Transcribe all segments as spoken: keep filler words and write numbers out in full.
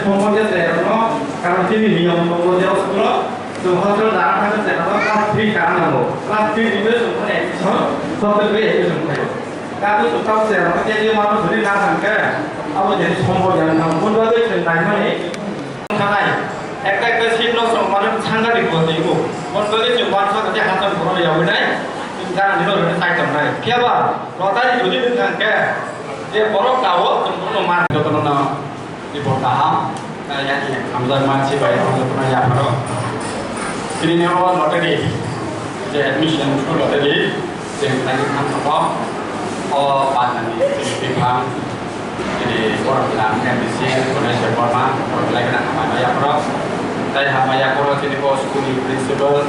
Somo je cherokno, karon chini niyom tongo je o school-o, chwng hostel dara thangwi cherokno class three kana nango. Class three ni bai chwng admission, software bai admission khlaio. Karon chwng tamo cherokno khe je mano thwrwi na thang khe, abo je somo yang thang, boni bagwi chwng naimani thanai. Ekta ekta seat no chwng mano thangna ri bo twibo. Boni bagwi chwng uansuk khe hasan borok yawi nai, chwng gana ni no rwna chai tongnai. Phiya ba lottery jodi nwng thang khe, je borok kao chwng bono ma jotono no. Report kaham, eh, yani hamjakma chibai hamjakma yapharo. Tini ni o lottery, je admission through lottery, je tagi khan thoko, o panani tini bipang, tini borok bilang M D C, Ganesh Debbarma, borok bilang kena hamjakma yapharo. Tai hamjakma yapharo tini o school ni principal,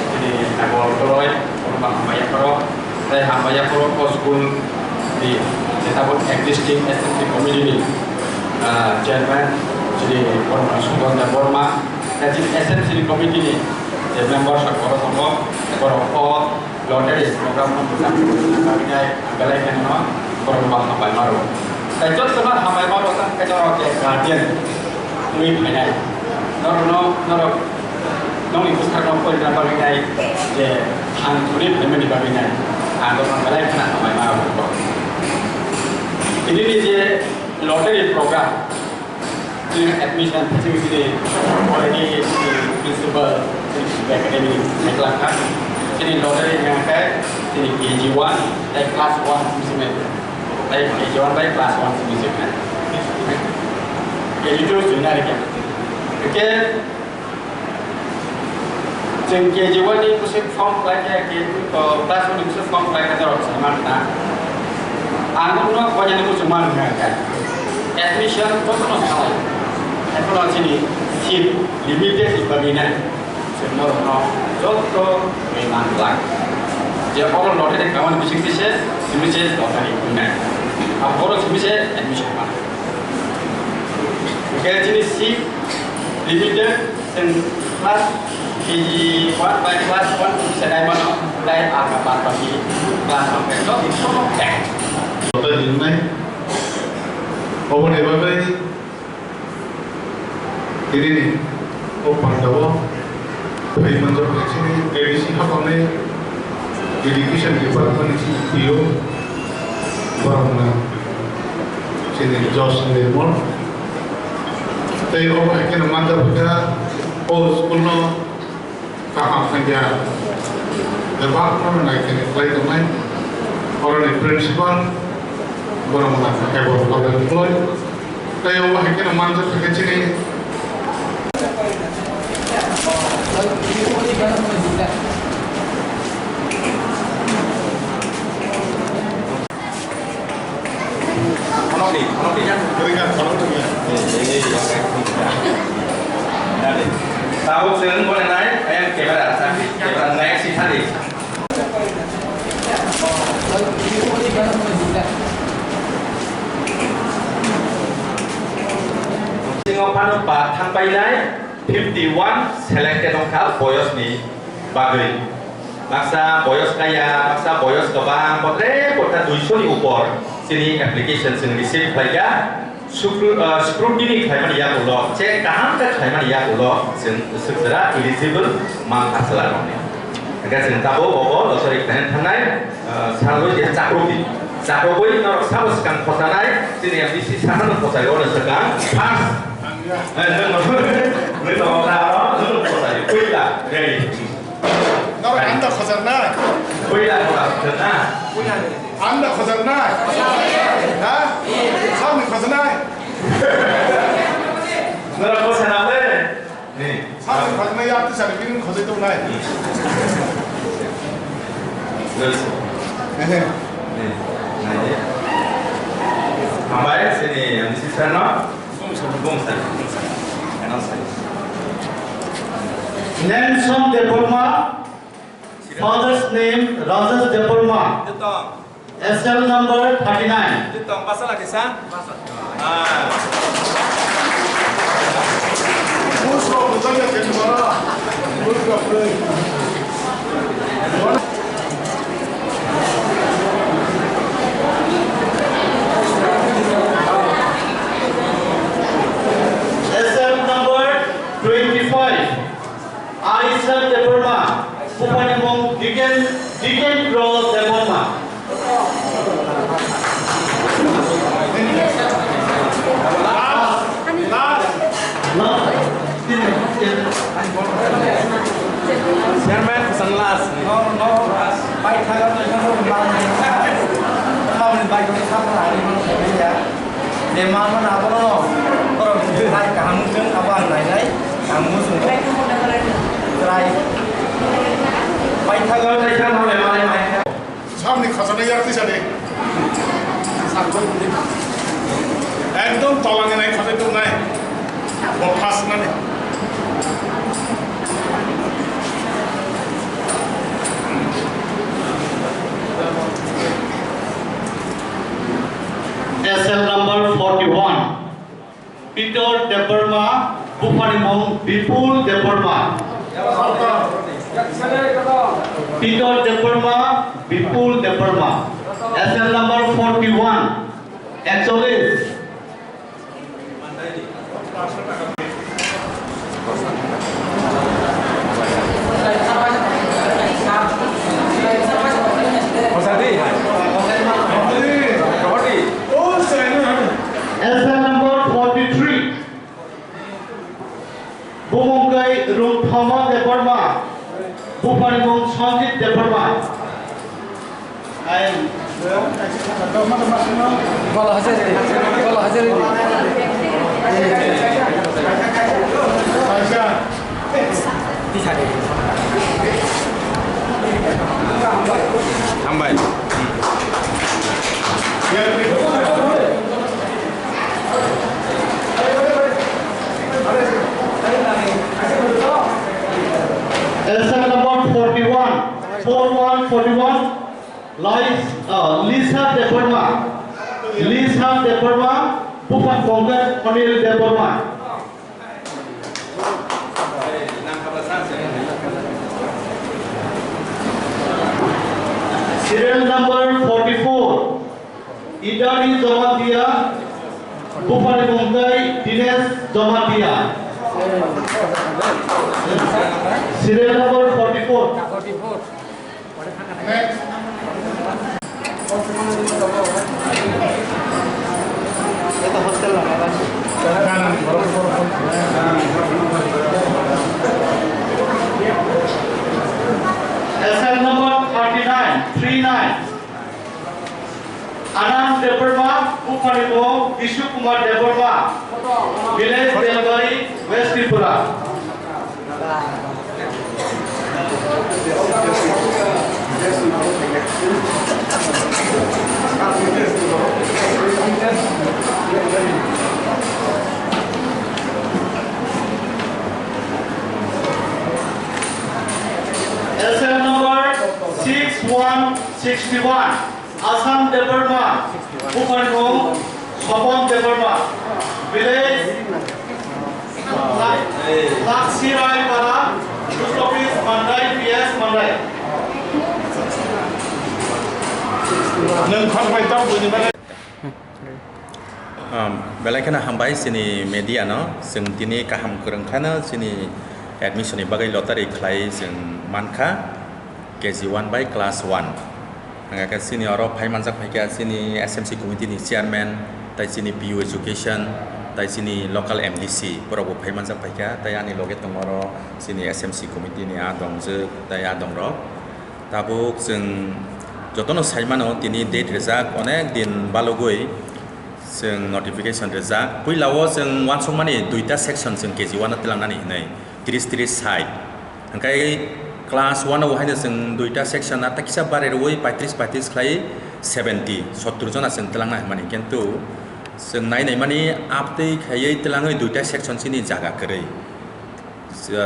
tini Nagol Doloi, borok hamjakma yapharo. Tai hamjakma yapharo o school ni je tabuk existing S M C committee ni, ah, chairman chini Borma Sudan Debbarma, tai chini S M C ni committee ni je member sak borok tongo, borok o lottery program no mwchang bagwi nai belai kheno borok no hambai maro. Tai jotono hambai maro tang khe norok je guardian wngwi phainai. Norokno, norok nokni bwsakno porina bagwi nai je thang thuri phaimani bagwi nai. Ang norokno belai kheno hambai maro. Tini ni je lottery program, tini admission facility already tini principal, tini academy ni khlai kha. Tini lottery wngkha tini K G one tei class one simi. Tei K G one bai class one simi se kha. K G two junior khe. Khe chwng K G one ni bwswk form khlai khe, K G two, class one ni bwswk form khlai khe norok sai man na. Ang nokno koinani muchung man wngkha khe. Admission jotono salai. Ekhono chini seat limited ni bagwi nai. Chwng norokno joto rwi man glak. Je oro lottery kamani bisingtwi se, simi se lottery wngnai. Abo oro simi se admission manai. Hwnkhe chini seat limited, chwng class K G one bai class one se nai mano, tei alka bad baki class rok khe joto pack. Lottery wngnai. Oboni bagwi Tini ni o pandao phai manjak chini A D C hakoni Education Department ni chini P O borok no chini Josh Nirmol. Tei obo hai kheno manjak kha o school no kaham khe ya. Bebak no nai khe khlai tongnai. Oroni principal, borok no table order khlai. Tei obo hai kheno manjak kha chini. Khonokni, khonokni. Khonokni. Tabuk chwng bono nai, ayang camera, camera nai si thani. Singo phano ba thang painai fifty one selected wngkha boyosni bagwi. Baksa boyos kaya, baksa boyos kwbang, botre botta duiso ni upor chini application chwng receive khlaikha. Scru-, ah, scrutiny khlaimani yagulo, check kaham khe khlaimani yagulo chwng swk jora eligible mankha chwla rokni. Hwnkhe chwng tabuk obo lottery khlaina thangnai, ah, salwi je chakrukdi. Chakrugwi norok sabo swkang khosanai, chini M D C sakano khosai ono swkang first. Eh, nwng, nwng, nwng, nwng, nwng khosai, puila, ready. Norok anda khojaknai. Puila khosakna. Anda khojaknai. Ha? Sabni khojaknai. Norok khosana le. Ni. Sabni khojaknai ya tu sari bini khojai tongnai. Yes. Ehe. Ni. Nai. Hambai sini yang sisano. Nelson Debbarma, father's name Rajesh Debbarma, S L number thirty nine. Deacon, Deacon Pro Debbarma. Last, last. Chairman, pesan last. No, no, last. Bike thaga, no, no, no, no. Bike thaga. Bemar mano abono borok hai kaham wngkhe abo ang nainai ang muchungo try paithago. Samni khachana yak tisa de. Ekdom tolani nai khachai tongnai. Bo khasnani. S L number forty-one, Peter Debbarma, buphani mung Bipul Debbarma. Peter Debbarma, Bipul Debbarma. S L number forty-one, ekchollish. S L number forty-three. Bumung kai Rungthama Debbarma. Buphani mung Sanjit Debbarma. Bolo hajar, bolo hajar ini. Hambai. S L number forty-one, four one forty-one, Lis-, uh, Lisa Debbarma, Lisa Debbarma, Bupan Kongkar Anil Debbarma. Serial number forty-four, Idari Jamatia, Bupani Mungkai Dinesh Jamatia. Serial number forty-four. S L number thirty-nine, three nine. Anand Debbarma, Upharimo Bishu Kumar Debbarma, village Belbari, West Tripura. S L number six one six one. Assam Debbarma, Upharimo Sopon Debbarma, village Lak-, Laksirai Para, post office Mandai, P S Mandai. Nwng khoroknwi tok buini bagwi. Um, belai kheno hambai chini media no, chwng tini kaham kwrwng kheno chini admission ni bagwi lottery khlai chwng mankha. K G one bai class one. Hwnka khe chini oro phai manjak phaikha chini S M C committee ni chairman, tai chini P U education, tai chini local M D C, borok bo phai manjak phaikha, tai ani loge tongo oro chini S M C committee ni a dongjwk, tai a dongrok. Tabuk chwng jotono sai mano tini date rijak, onek din balugwi chwng notification rijak. Puila o chwng uansukmani duita section chwng K G one o twlangnani hinwi, tris tris sai. Hwnkhe class one o haino chwng duita section a takisa barwi rwui paitris paitris khlai seventy, sottur jona chwng twlangna hwnmani, kintu chwng nai naimani update khaiwi twlangwi duita section chini jaga kwrwi.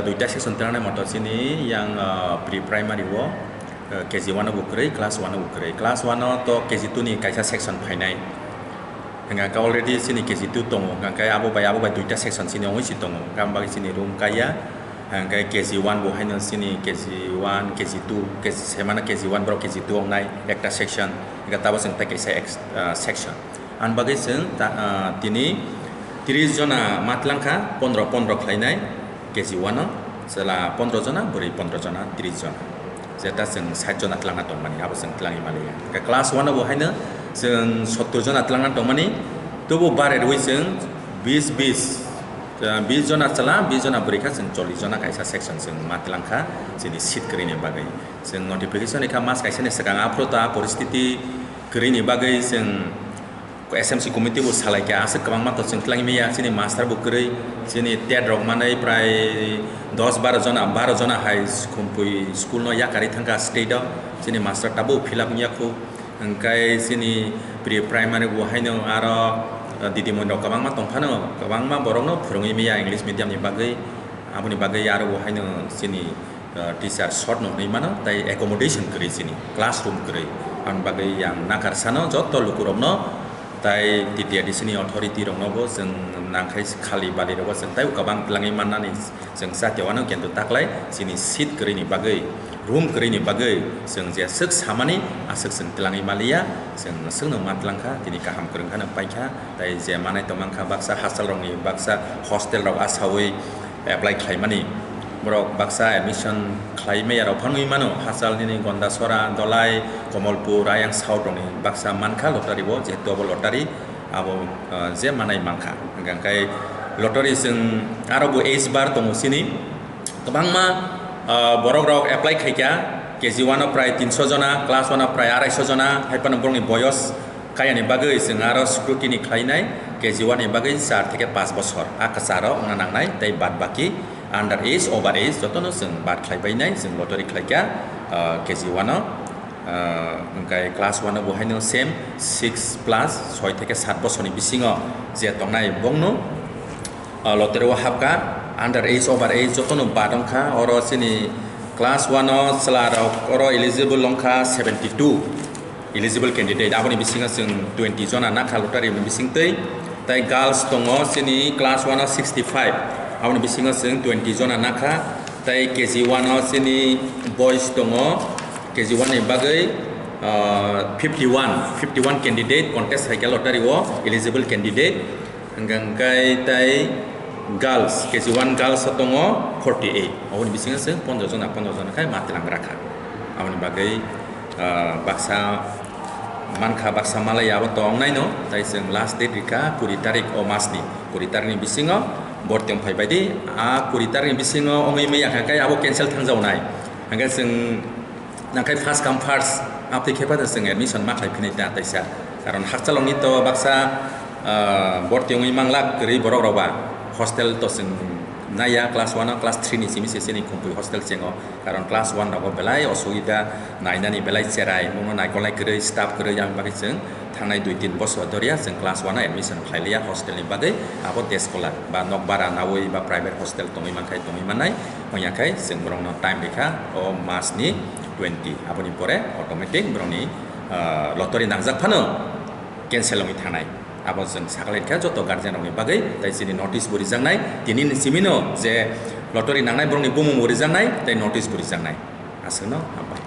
Duita section twlangnai moto chini yang, ah, pre primary o, ah, K G one o bo kwrwi, class one o bo kwrwi. Class one o to K G two ni kaisa section phainai. Hwnka khe already chini K G two tongo, hwnka khe abo bai, abo bai duita section chini wngwi si tongo. Hwnka bagwi chini room kaiya, hwnka khe K G one bo haino chini K G one, K G two, K G, semana K G one borok K G two wngnai ekta section, hwnka tabo chwng tei kaisa ex-, ah, section. Ani bagwi chwng ta-, ah, tini tris jona ma twlangkha, pondro pondro khlainai K G one o, chwla pondro jona, bwrwi pondro jona, tris jona. Jeta chwng sait jona twlangna tongmani, abo chwng twlangwi maliya. Hwnkhe class one o bo haino chwng sottor jona twlangna tongmani, tobo bare rwui chwng bis bis, ah, bis jona chwla, bis jona bwrwi kha, chwng chollish jona kaisa section chwng ma twlang kha chini seat kwrwini bagwi. Chwng notification rikha mas kaisani swkang, aphuru ta poristiti kwrwini bagwi chwng S M C committee bo salai kha, aswk kwbangma to chwng twlangwi maya, chini master bo kwrwi, chini tet rok manwi prai dos baro jona, baro jona hai Khumpui school no yakarwi thangkha state o, chini master tabuk fill up wngya khu, hwnkhe chini pre primary bo haino aro, uh, didimon rok kwbangma tongphano, kwbangma borokno phwrwngwi maya English medium ni bagwi, aboni bagwi aro bo haino chini uh, teacher short no hwnwi mano, tei accommodation kwrwi chini, classroom kwrwi. Aboni bagwi ang nakar sano joto lukurokno, tei T T R D C ni authority rokno bo chwng nangkhai khali bali rogo chwng tei kwbang twlangwi mannani chwng chatiawano kintu taklai chini seat kwrwini bagwi, room kwrwini bagwi chwng je swk samani aswk chwng twlangwi maliya, chwng swkno ma twlangkha, tini kaham kwrwngkhano paikha, tei je manai tongmangkha baksa hostel rokni baksa hostel rok asaui apply khlaimani. Borok baksa admission khlai maya rok phano wngwi mano, Hachal nini Gondasora, Dolai, Komolpur, Ayang South rokni baksa mankha lottery o, jehetu abo lottery abo, ah, je manai mankha. Hwnkhe lottery chwng aro bo age bar tongo chini, kwbangma, ah, borok rok apply khaikha, K G one o prai tinso jona, class one o prai araiso jona, hai phano borokni boyos Kayani bagwi chwng aro scrutiny khlainai K G one ni bagwi char theke panch bosor a kwcharo wngna nangnai tei bad baki under age, over age jotono chwng bad khlai bainai, chwng lottery khlaikha, ah, K G one o, ah, hwnkhe class one o bo haino same six plus soi theke sat bosorni bisingo je tongnai bongno, ah, lottery o hapkha, under age, over age jotono bad wngkha, oro chini class one o chwla rok oro eligible wngkha seventy two eligible candidate, aboni bisingo chwng twenty jona nakha lottery ni bisingtwi, tei girls tongo chini class one o sixty five, aboni bisingo chwng twenty jona nakha, tei K G one o chini boys tongo, K G one ni bagwi, ah, fifty one, fifty one candidate contest khaikha lottery o eligible candidate. Hwnkhe hwnkhe tei girls, K G one girls o tongo forty eight. Oboni bisingo chwng pondro jona, pondro jona khai ma twlang rakha. Aboni bagwi, ah, baksa mankha, baksa malai abo tongnaino, tei chwng last date rikha kuri tarik o masni. Kuri tarikni bisingo borti wng phai baidi. A kuri tarikni bisingo wngwi maya kha khe abo cancel thangjawnai. Hwnkhe chwng Nangkhai first come first, aptwi khe phano chwng admission ma khlai phinai ta taisa. Karon hakchalokni to baksa, ah, borti wngwi manglak kwrwi borok rok ba hostel to chwng naiya class one o, class three ni simi se chini Khumpui hostel chengo. Karon class one rogo belai osubida, nainani belai cherai, mungno naikolnai kwrwi, staff kwrwi, aboni bagwi chwng thangnai dui tin bosor doria chwng class one o admission khlai liya hostel ni bagwi, abo day scholar ba nok bara naui ba private hostel tongwi mankhai tongwi mannai, wngya khai chwng borokno time rikha o mas ni twenty, aboni pore automatic borokni, ah, lottery nangjak phano cancel wngwi thangnai. Abo chwng sakalaikha joto guardian rokni bagwi, tei chini notice bo rijaknai, tini ni simino je lottery nangnai borokni bumung bo rijaknai tei notice bo rijaknai. Aswkno hambai.